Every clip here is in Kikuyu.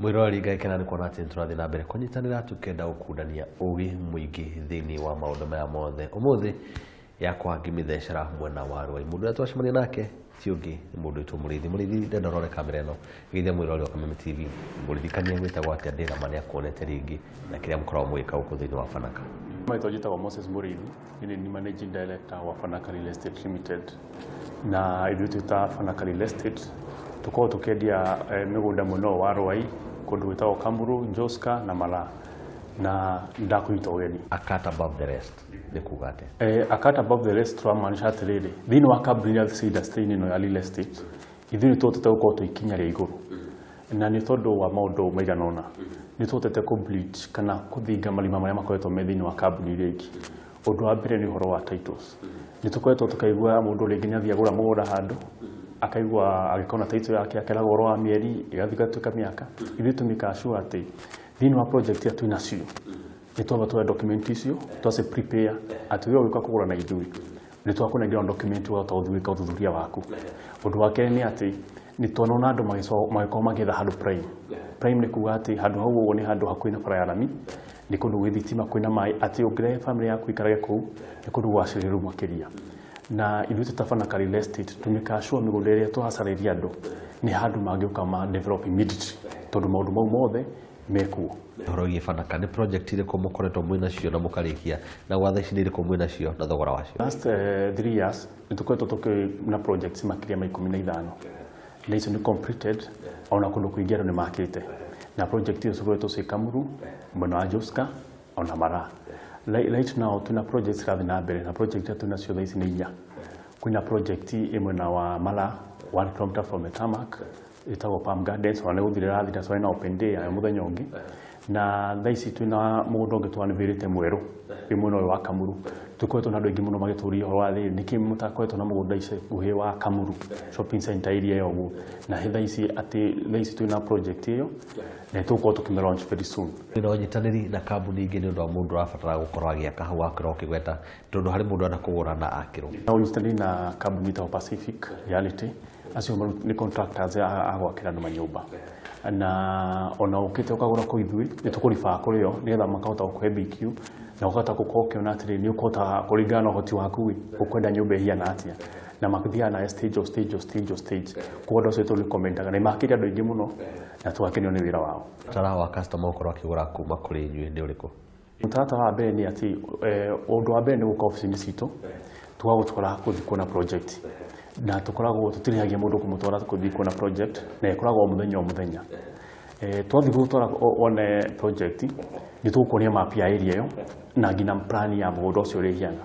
Mwĩroreri, ngakena nĩ kuona atĩ nĩ tũrathiĩ na mbere kũnyitanĩra tũkĩenda gũkundania ũgĩ mũingĩ thĩinĩ wa maũndũ maya mothe. Ũmũthĩ yakwa ngĩmĩthecera mwena wa Rwai, mũndũ ũrĩa twacemania nake ti ũngĩ nĩ mũndũ wĩtwo Mũrĩithi. Mũrĩithi, ndenda ũrore kamera ĩno, geithia mwĩroreri wa Kameme TV, mũririkanie gwĩtagwo atĩa, ndĩna ma nĩ akuonete rĩngĩ na kĩrĩa mũkoragwo mũgĩka gũkũ thĩinĩ wa Fanaka. Marĩtwa njĩtagwo Moses Mũrĩithi, niĩ nĩ Managing Director wa Fanaka Real Estate Limited. Na ithuĩ twĩ ta Fanaka Real Estate tũkoragwo tũkĩendia mĩgũnda mwena ũyũ wa Rwai, kũndũ gwĩtagwo Kamuru, Joska na Malaa, na ndakũnyita ũgeni. A cut above the rest nĩ kuga atĩa? A cut above the rest tũramaanisha atĩrĩrĩ, thĩinĩ wa kambuni iria ciĩ industry-inĩ ĩno ya real estate, ithuĩ nĩ tũhotete gũkorwo twĩ ikinya rĩa igũrũ, na nĩ tondũ wa maũndũ maigana ũna. Nĩ tũhotete kũ bleach kana kũthinga marima marĩa makoretwo me thĩinĩ wa kambuni iria ingĩ. Ũndũ wa mbere nĩ ũhoro wa titles. Nĩ tũkoretwo tũkaigua mũndũ rĩngĩ nĩ athiĩ agũra mũgũnda handũ, akaigua agĩkorwo na title yake, akeragwo ũhoro wa mĩeri, ĩgathiĩ ĩgatuĩka mĩaka. Ithuĩ tũmĩkaga sure atĩ thĩinĩ wa project iria twĩnacio, nĩ twamba tuoya document icio, twaci prepare atĩ we ũgĩũka kũgũra na ithuĩ, nĩ twakũnengera document ũkahota gũthiĩ gwĩka ũthuthuria waku. Ũndũ wa kerĩ nĩ atĩ nĩ twanona andũ magĩkorwo magĩetha handũ prime. Prime nĩ kuga atĩ handũ hau ũguo nĩ handũ hakuhĩ na bara ya rami, nĩ kũndũ gwĩ thitima, kwĩna maĩ, atĩ ũngĩrehe family yaku ikarage kũu nĩ kũndũ gwacĩrĩru makĩria. Na ithuĩ twĩ ta Fanaka Real Estate tũmĩkaga sure mĩgũnda ĩrĩa tũracarĩria andũ nĩ handũ mangĩũka ma develop immediately, tondũ maũndũ mau mothe mekuo. Ũhoro wĩgiĩ Fanaka, nĩ project irĩkũ mũkoretwo mwĩnacio na mũkarĩkia, na gwa thaa ici nĩ irĩkũ mwĩnacio na thogora wacio? Last 3 years nĩ tũkoretwo tũkĩ na projects makĩria ma 15, na icio nĩ completed, ona kũndũ kũingĩ andũ nĩ makĩte. Na project icio cikoretwo ciĩ Kamuru, mwena wa Joska, ona Maraa. Right now twĩna projects cirathiĩ na mbere, na project iria twĩnacio thaa ici nĩ inya. Kwĩna project ĩ mwena wa Malaa, 1 kilometer from the tarmac, ĩtagwo Palm Gardens, ona nĩ gũthira ĩrathira, so ĩna open day ya mũthenya ũngĩ. Na thaa ici twĩna mũgũnda ũngĩ twanĩvĩrĩte mwerũ wĩ mwena ũyũ wa Kamuru. Tũkoretwo na andũ aingĩ mũno magĩtũria ũhoro wa rĩrĩ, nĩkĩ mũtakoretwo na mũgũnda ica ikuhĩ wa Kamuru shopping center area ĩyo ũguo? Na thaa ici atĩ thaa ici twĩna project ĩyo na nĩ tũgũkorwo tũkĩmĩ launch very soon. Na ũnyitanĩri na kambuni ingĩ nĩ ũndũ wa mũndũ ũrabatara gũkorwo agĩaka hau wakorwo ũkĩgweta, tondũ harĩ mũndũ arenda kũgũra na akĩrwo. Na ũnyitanĩri na kambuni ĩtagwo Pacific Reality, acio nĩ contractors a gwakĩra andũ manyũmba, na ona ũkĩte ũkagũra kũ ithuĩ nĩ tũkũribaa kũrĩ o nĩgetha makahota gũkũhe BQ na ũkahota gũkorwo ũkĩona atĩrĩ, nĩ ũkũhota kũringana na ũhoti waku ĩ, ũkwenda nyũmba ĩhiana atĩa, na mathiaga nawe stage o stage o stage o stage. Koguo andũ acio tũrekomendaga na nĩmakĩire andũ aingĩ mũno na tũgakenio nĩ wĩra wao. Mũtaratara wa customer gũkorwo akĩgũra kuma kũrĩ inyuĩ nĩ ũrĩkũ? Mũtaratara wa mbere nĩ atĩ ũndũ wa mbere nĩ gũka obici-inĩ citũ, tũgagũtwara gũthiĩ kuona project, na tũkoragwo tũtirĩhagia mũndũ kũmũtwara gũthiĩ kuona project, na ĩkoragwo o mũthenya o mũthenya. Twathiĩ gũgũtwara wone project, nĩ tũgũkuonia map ya area ĩyo na nginya plan ya mũgũnda ũcio ũrĩa ĩhiana,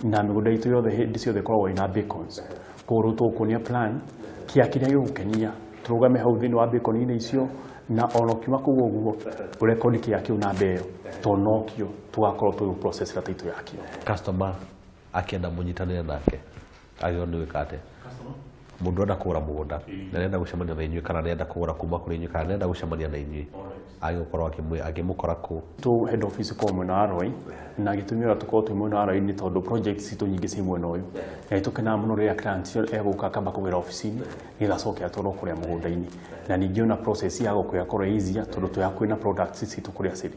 na mĩgũnda itũ yothe hĩndĩ ciothe ĩkoragwo ĩna beacons. Koguo rĩu tũgũkuonia plan kĩa kĩrĩa gĩgũkenia, tũrũgame hau thĩinĩ wa beacon-inĩ icio, na ona ũkiuma kũu ũguo ũrekondi kĩa kĩu namba ĩyo, tondũ nokĩo tũgakorwo tũgĩ process title yakĩo. Customer akĩenda mũnyitanĩre nake agĩrĩirwo nĩ gwĩka atĩa? Mũndũ arenda kũgũra mũgũnda na arenda gũcemania na inyuĩ, kana arenda kũgũra kuma kũrĩ inyuĩ, kana arenda gũcemania na inyuĩ, agĩrĩirwo gũkorwo akĩmũkora kũ? Tũ head office ĩkoragwo mwena wa Rwai, na gĩtũmi ũrĩa tũkoragwo twĩ mwena wa Rwai nĩ tondũ project citũ nyingĩ ciĩ mwena ũyũ, na nĩ tũkenaga mũno rĩrĩa client egũka akamba kũgĩra obici-inĩ nĩgetha acoke atwarwo kũrĩa mũgũnda-inĩ, na ningĩ ona process ya gũkũ ĩgakorwo ĩ easier tondũ twĩ hakuhĩ na products citũ kũrĩa cirĩ.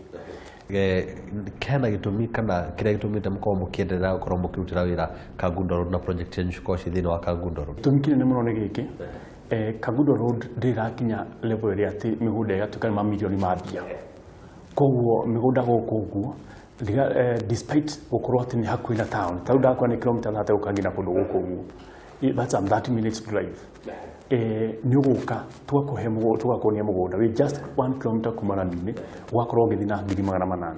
Hena gĩtũmi kana kĩrĩa gĩtũmĩte mũkorwo mũkĩenderera gũkorwo mũkĩrutĩra wĩra Kangundo Road na project cianyu cikorwo ciĩ thĩinĩ wa Kangundo Road? Gĩtũmi kĩnene mũno nĩ gĩkĩ, Kangundo Road ndĩrĩ ĩrakinya level ĩrĩa atĩ mĩgũnda ĩgatuĩka nĩ mamirioni ma mbia. Koguo mĩgũnda gũkũ ũguo, despite gũkorwo atĩ nĩ hakuhĩ na town, ta rĩu ndakora nĩ kilomita 30 gũka nginya kũndũ gũkũ ũguo, that's a 30 minutes drive. Nĩ ũgũka tũgakũhe mũgũnda, tũgakuonia mũgũnda wĩ just 1 kilometer kuma rami-inĩ, ũgakorwo ũgĩthiĩ na 800,000,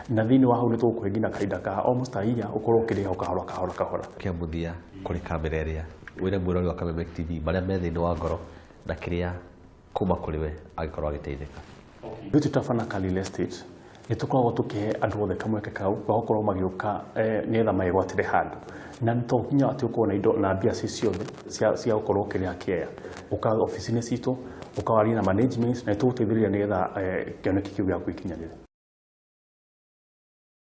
na thĩinĩ wa hau nĩ tũgũkũhe nginya kahinda ka almost a year ũkorwo ũkĩrĩha o kahora kahora kahora. Kĩa mũthia, kũrĩ kamera ĩrĩa wĩre mwĩrori wa Kameme TV marĩa me thĩinĩ wa ngoro na kĩrĩa kuma kũrĩ we angĩkorwo agĩteithĩka. Ithuĩ twĩ ta Fanaka Real Estate nĩ tũkoragwo tũkĩhe andũ othe kamweke kau ga gũkorwo magĩũka nĩgetha megwatĩre handũ, na to nginya atĩ ũkorwo na indo na mbia ci ciothe cia gũkorwo ũkĩrĩha kĩea. Ũka obici-inĩ citũ, ũkawaria na management na nĩ tũgũteithĩrĩria nĩgetha kĩoneki kĩu gĩaku gĩkinyanĩre.